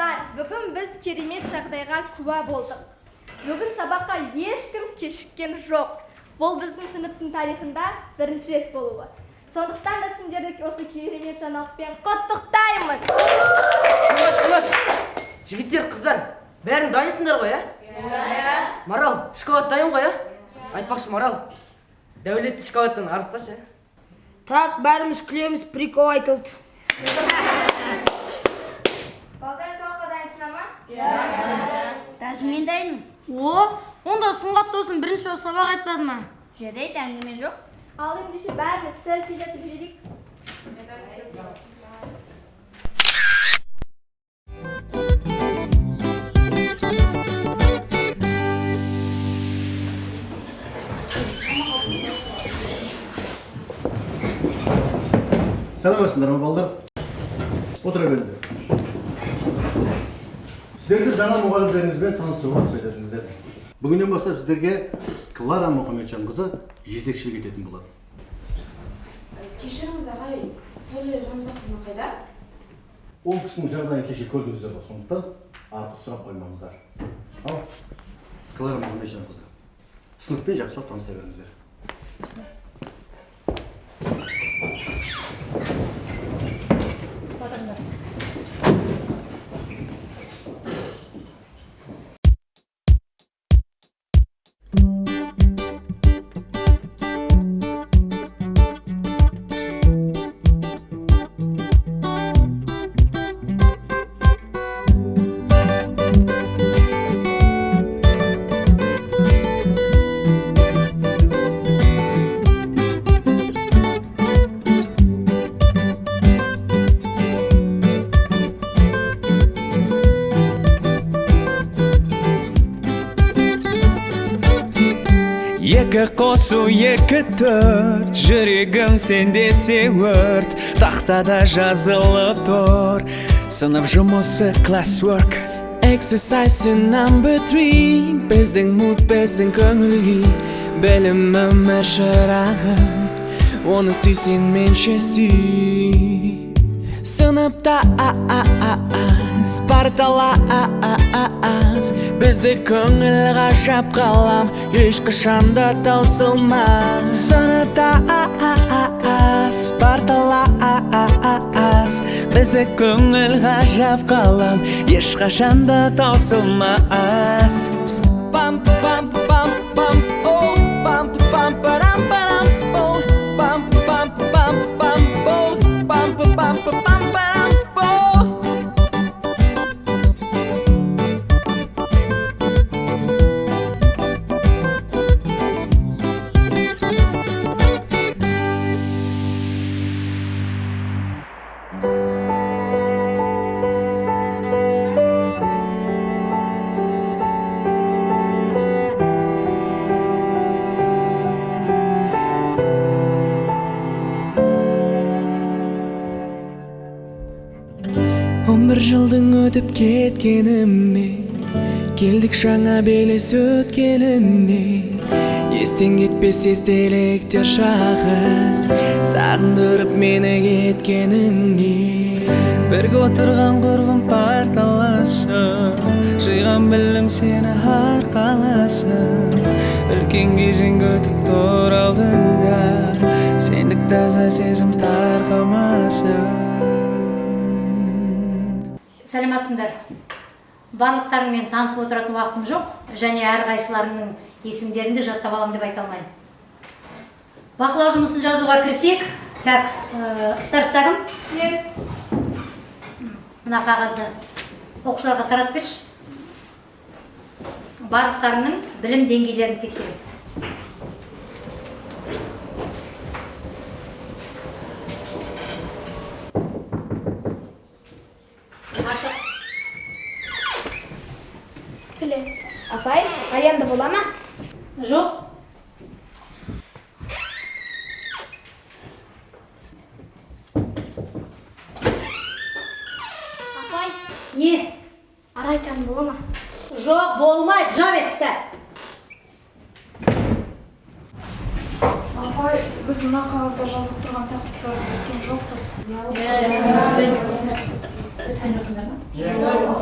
Достар, бүгін біз керемет жағдайға куә болдық. Бүгін сабаққа ешкім кешіккен жоқ. Бұл біздің сыныптың тарихында бірінші рет болуы. Сондықтан да сендерді осы керемет жаңалықпен құттықтаймын. Шынаш, жігіттер, қыздар, бәрін дайынсыңдар ғой, ә? Иә. Марал, шоколад дайын ғой, ә? Айтпақшы, Марал, Дәулетті шоколадтан арысташы, ә? Так, бәріміз күлеміз, прикол айтылды. Балдар, сабаққа дайынсыңдар ма? Даже мен дайынмын. О, онда Сұңғат досым бірінші болып сабақ айтпады ма? Жарайды, әңгіме жоқ. Ал ендеше бәріміз селфилетіп жіберейік. Сәлеметсіңдер ме, балдар? Отыра беріңдер. Сіздерді жаңа мұғалімдеріңізбен таныстыруға рұқсат етіңіздер. Бүгіннен бастап сіздерге Клара Мұхамеджанқызы жетекшілік ететін болады. Кешіріңіз, ағай, Сәуле Жанұзақовна қайда? Ол кісінің жағдайын кеше көрдіңіздер ғой, сондықтан артық сұрақ қоймаңыздар. Ал, Клара Мұхамеджанқызы, сыныппен жақсылап таныса беріңіздер. Отырыңдар. Екі қосу екі төрт, жүрегім сенде өрт, тақтада жазылып тұр. Сынып жұмысы, classwork. Exercise number three. Біздің mood, біздің көңіл күй. Білім өмір шырағы, оны сүйсең менше сүй. Сыныпта партала бізді көңіл ғажап қалам, ешқашан да таусылмас. Сыныпта партала бізді көңіл ғажап қалам, ешқашан да таусылмас. Пам пам пам пам о пам пам парам парам о пам пам пам пам о пам пам пам парам о. 11 жылдың өтіп кеткеніме, келдік жаңа белес өткеліне. Естен кетпес естеліктер шағы, сағындырып мені кеткеніңе. Бірге отырған құрбым парталасып, жиған білім сені арқаласып. Үлкен кезең күтіп тұр алдыңда, сендік таза сезім тарқамасын. Сәлеметсіңдер. Барлықтарыңмен танысып отыратын уақытым жоқ, және әрқайсыларыңның есімдерін де жаттап аламын деп айта алмаймын. Бақылау жұмысын жазуға кірісейік. Так, староста кім? Мен. Мына қағазды оқушыларға таратып берші. Барлықтарының білім деңгейлерін тексеріп. Ашық. Сәлеметсіз. Апай, аянда бола ма? Жоқ. Апай, Не? Арайканың бола ма? Жоқ, болмайды, жап есікті. Апай, біз мына қағазда жазылып тұрған тақырыптарды біткен жоқпыз. Өткен жоқсыңдар ма? Жоқ.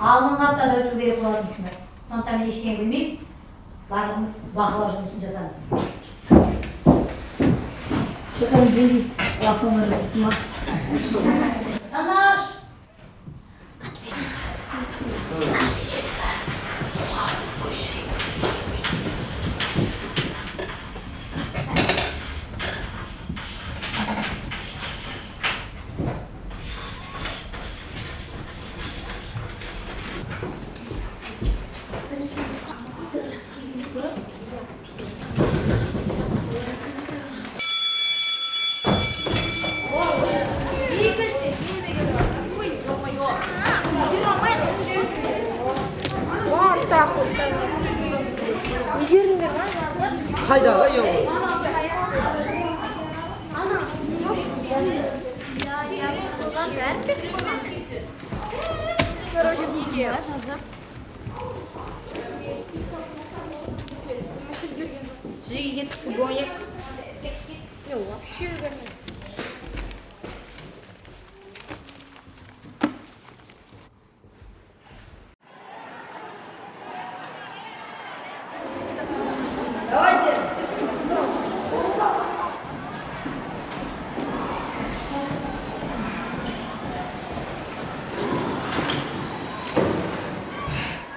Алдыңғы аптада өту керек болатынсыңдар. Сондықтан мен ештеңе білмеймін. Барлығымыз бақылау жұмысын жазамыз. Тыныш! Қайдағы ё? Жиги кеттік футбол ойнайық. Мен вообще үлгермедім. Давайте.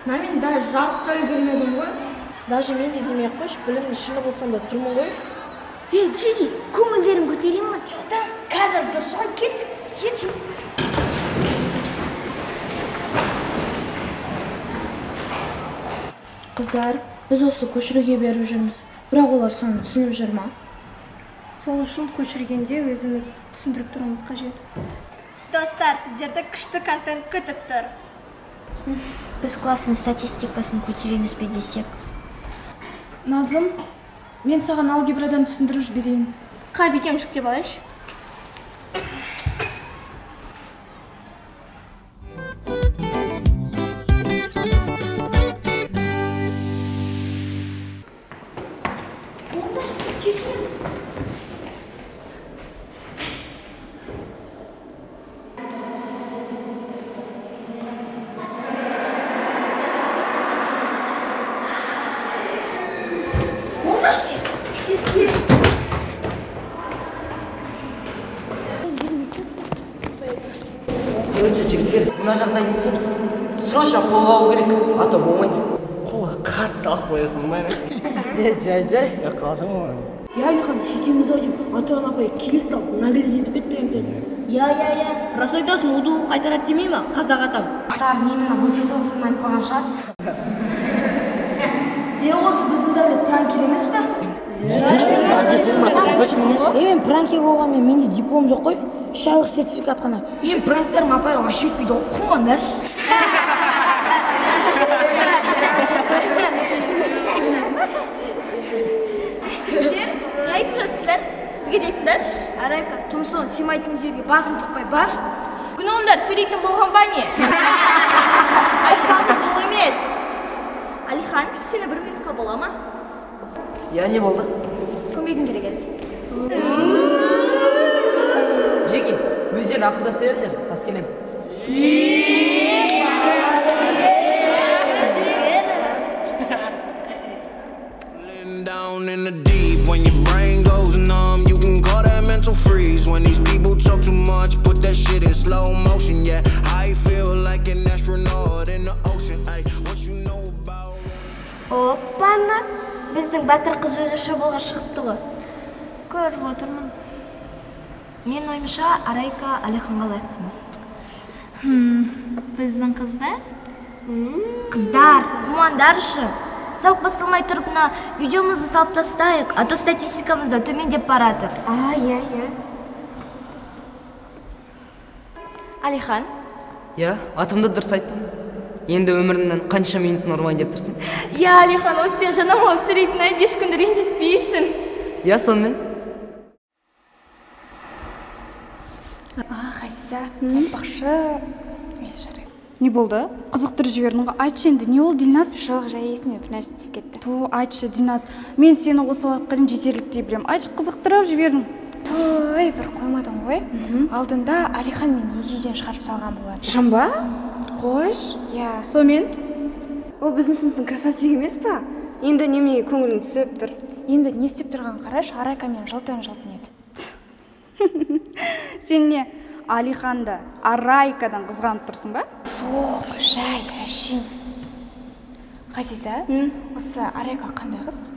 Мен даже жазып та үлгермедім ғой. Даже мен де демей ақ қойшы, білімді шыны болсам да тұрмын ғой. Ей, Джиги, көңілдерін көтерейін ма? Че там? Қазір дұрыс ғой, кеттік, кеттік. Қыздар, біз осы көшіруге беріп жүрміз. Бірақ олар соны түсініп жүр ма? Сол үшін көшіргенде өзіміз түсіндіріп тұруымыз қажет. Достар, сіздерді күшті контент күтіп тұр. Біз класстың статистикасын көтереміз бе десек. Назым, мен саған алгебрадан түсіндіріп жіберейін. Қап, екеуміз жүктеп алайыншы. Короче, жігіттер, мына жағдай не істейміз? Срочно қолға алу керек, а то болмайды. Қолға қатты алып қоясың ба? Е, жай, жай. Я қалжың ғой. Иә, Әлихан, жетеміз ау деп, ата-ана апай келе салып, наглец етіп кетті енді. Иә, иә, иә. Рас айтасың, уду қайтарады демей ма, қазақ атам. Ақтар, именно бұл ситуацияны айтпаған шығар. Е, осы біздің Дәулет пранкер емес пе? Е, мен пранкер болғанмен менде диплом жоқ қой. 3 айлық сертификат қана. Еще пранктерім апайға вообще өтпейді ғой, қумаңдаршы. Жігіттер, не айтып жатсыздар? Бізге де айтыңдаршы. Арайка, тұмсығын сыймайтын жерге басын тықпай баршы. Гномдар сөйлейтін болған ба не? Айтпағым бұл емес. Алихан, сені бір минутқа бола ма? Иә, не болды? Көмегің керек еді. Жеке, өздерің ақылдаса беріңдер, қас келем. Down in the deep, when your brain goes numb, you can call that mental freeze. When these people talk too much, put that shit in slow motion. Yeah, I feel like an astronaut in the ocean. Ay, what you know about? Оппана, біздің батыр қыз өзі шабуылға шығыпты ғой. Көріп отырмын. Мен ойымша, Арайка Әлиханға лайықты емес. Біздің қызда? Қыздар, қумаңдаршы. Сабақ басталмай тұрып мына видеомызды салып тастайық, а то статистикамыз да төмендеп барады. А, иә, иә. Алихан, Иә, атымды дұрыс айттың. Енді өміріңнен қанша минутын ұрмайын деп тұрсың? Иә, Алихан, осы сен жаным болып сөйлейтін айт, ешкімді ренжітпейсің. Иә, сонымен. Ғазиза, айтпақшы, жарайды. Не болды? Қызықтырып жібердің ғой. Айтшы енді, не болды, Дильназ? Жоқ, жай есіме бір нәрсе түсіп кетті. Ту, айтшы, Дильназ. Мен сені осы уақытқа дейін жетерліктей білемін. Айтшы, қызықтырып жібердің. Той, бір қоймадың ғой. Алдында Алихан мені екі үйден шығарып салған болатын. Шын ба? Қош. Иә. Сонымен? Ол біздің сыныптың красавчигі емес па? Енді неменеге көңілің түсіп тұр? Енді не істеп тұрғанын қарашы, Арайка мені жылтың-жылтың етіп. Сен не, Алиханды Арайкадан қызғанып тұрсың ба? Жоқ, жай, әшейін. Ғазиза, осы Арайка қандай қыз?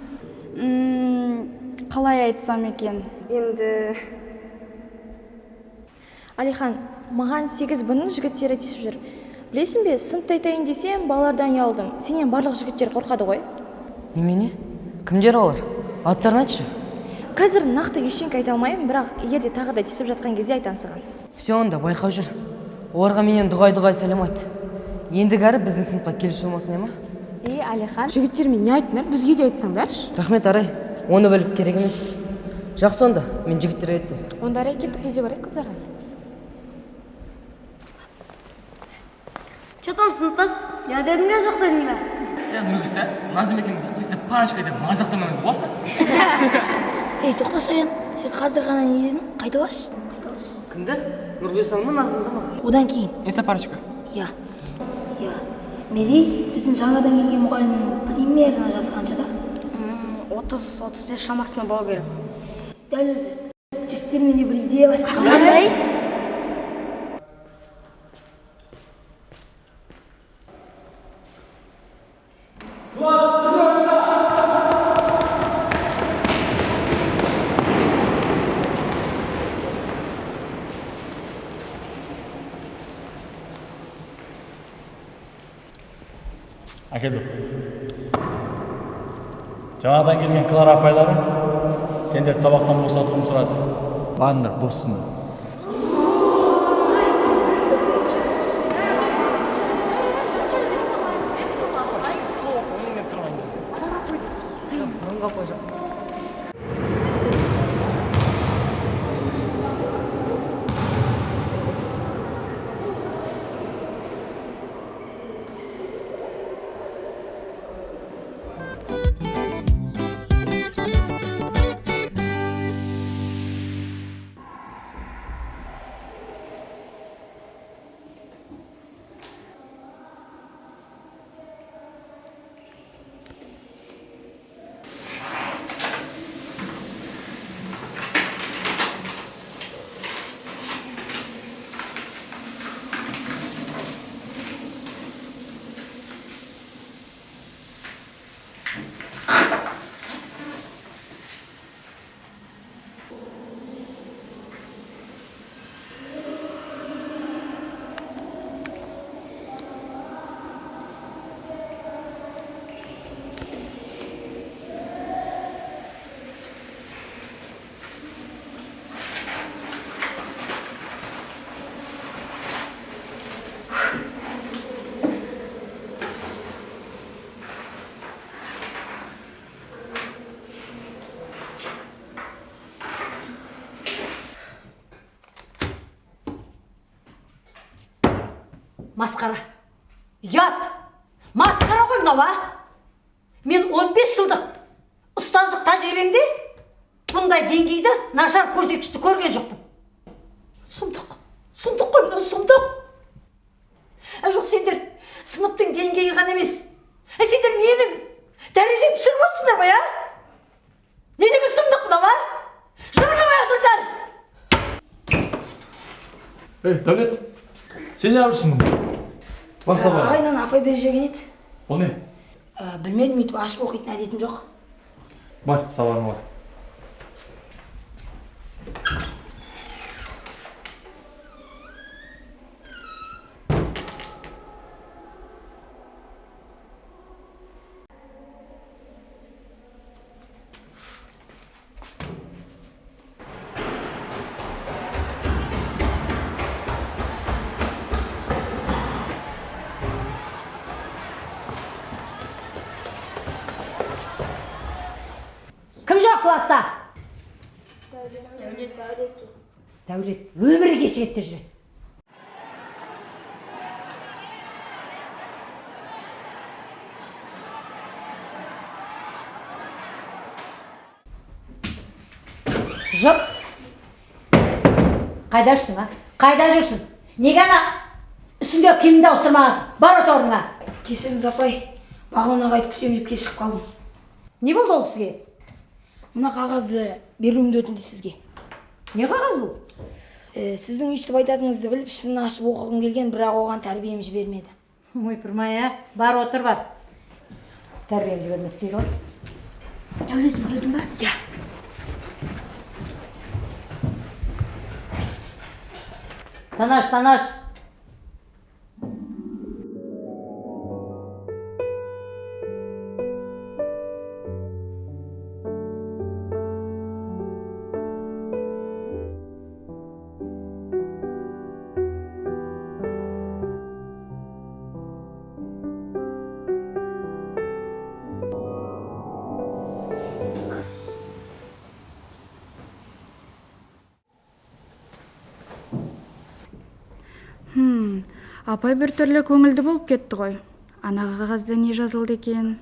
Қалай айтсам екен? Енді... Алихан, маған 8 бұның жігіттері тиісіп жүр. Білесің бе, сыныпта айтайын десем, балалардан ұялдым. Сенен барлық жігіттер қорқады ғой. Немене? Кімдер олар? Аттарын айтшы. Қазір нақты ештеңке айта алмаймын, бірақ егер де тағы да тиісіп жатқан кезде айтамын саған. Все онда, байқап жүр. Оларға менен дұғай-дұғай сәлем айт. Ендігәрі біздің сыныпқа келуші болмасын, ема? Ей, Алихан, жігіттермен не айттыңдар? Бізге де айтсаңдаршы. Рахмет, Арай. Оны біліп керек емес. Жақсы онда, мен жігіттерге айттым. Онда Арай кеттік, біз де барайық қыздарға. Че там, сыныптас? Я дедің бе, жоқ дедің бе? Е, Нұргүл, Назым екеуміз инста парочка деп мазақтамаймыз ғой болса? Ей, тоқташы, Аян, сен қазір ғана не дедің? Қайталашы. Кімді? Нұргүл ма, Назымды ма? Одан кейін. Инста парочка. Иә. Иә. Мерей біздің жаңадан келген мұғалімнің примерно жасы қаншада? 30-35 шамасында болу керек. Дәл өзі. Жігіттер, менде бір идея бар. Қандай? Әкел допты. Жаңадан келген Клара апайлары сендерді сабақтан босатуымды сұрады. Барыңдар, боссыңдар. Бұрынғы апай жақсы. Масқара. Ұят. Масқара ғой мынау, а? Мен 15 жылдық ұстаздық тәжірибемде бұндай деңгейді нашар көрсеткішті көрген жоқпын. Сұмдық. Сұмдық қой мынау, сұмдық. Жоқ, сендер сыныптың деңгейі ғана емес. Сендер менің дәрежемді түсіріп отырсыңдар ғой, а? Не деген сұмдық мынау, а? Жыбырламай отырыңдар. Ей, Дәулет, сен не жүрсің мұнда? Бар сабағыңа. Ағайынан апай беріп жеген еді. Ол не? Білмедім, өйтіп ашып оқитын әдетім жоқ. Бар, сабағыңа бар. Кім жоқ класста? Дәулет. Өмірі кешігеді де жүреді. Жып. Қайда жүрсің, а? Қайда жүрсің? Неге ана үстіңдегі киіміңді ауыстырмағансың? Бар от орныңа. Кешіріңіз, апай, Бағлан ағайды күтемін деп кешігіп қалдым. Не болды ол кісіге? Мына қағазды беруімді өтінді сізге. Не қағаз бұл? Сіздің өйстіп айтатыныңызды біліп, ішімнен ашып оқығым келген, бірақ оған тәрбием жібермеді. Ойпырмай, а? Бар, отыр, бар. Тәрбием жібермеді дейді ғой. Дәулет, үлгердің ба? Иә. Танаш, Танаш. Апай біртүрлі көңілді болып кетті ғой. Ана қағазда не жазылды екен?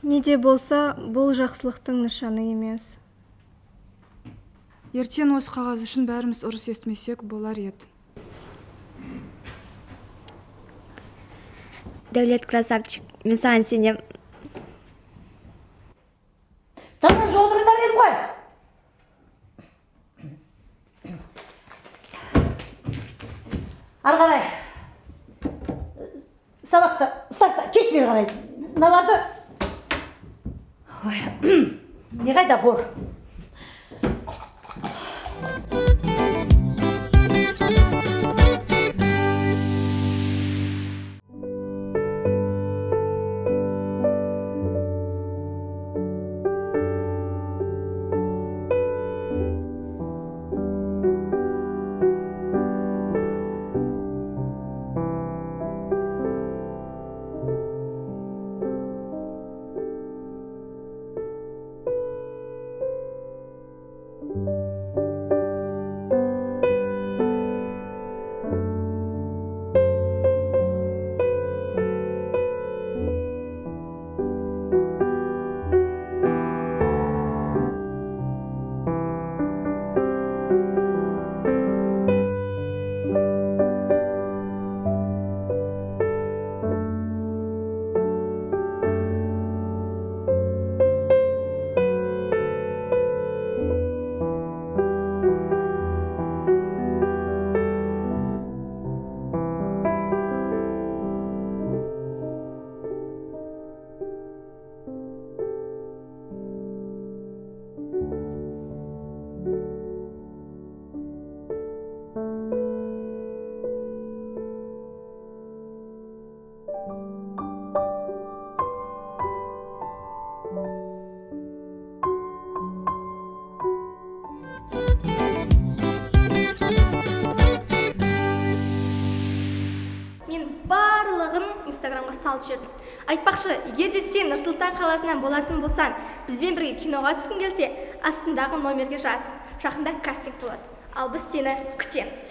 Не де болса, бұл жақсылықтың нышаны емес. Ертең осы қағаз үшін бәріміз ұрыс естімесек болар еді. Дәулет красавчик, мен саған сенем. Тамам, жолдырыңдар дедім ғой. Ары қарай сабақты старта кеш бері қарай мыналарды. Ой, не қайда бор? Мен барлығын Инстаграмға салып жібердім. Айтпақшы, егер де сен Нұр-Сұлтан қаласынан болатын болсаң, бізбен бірге киноға түскің келсе, астындағы номерге жаз. Жақында кастинг болады. Ал біз сені күтеміз.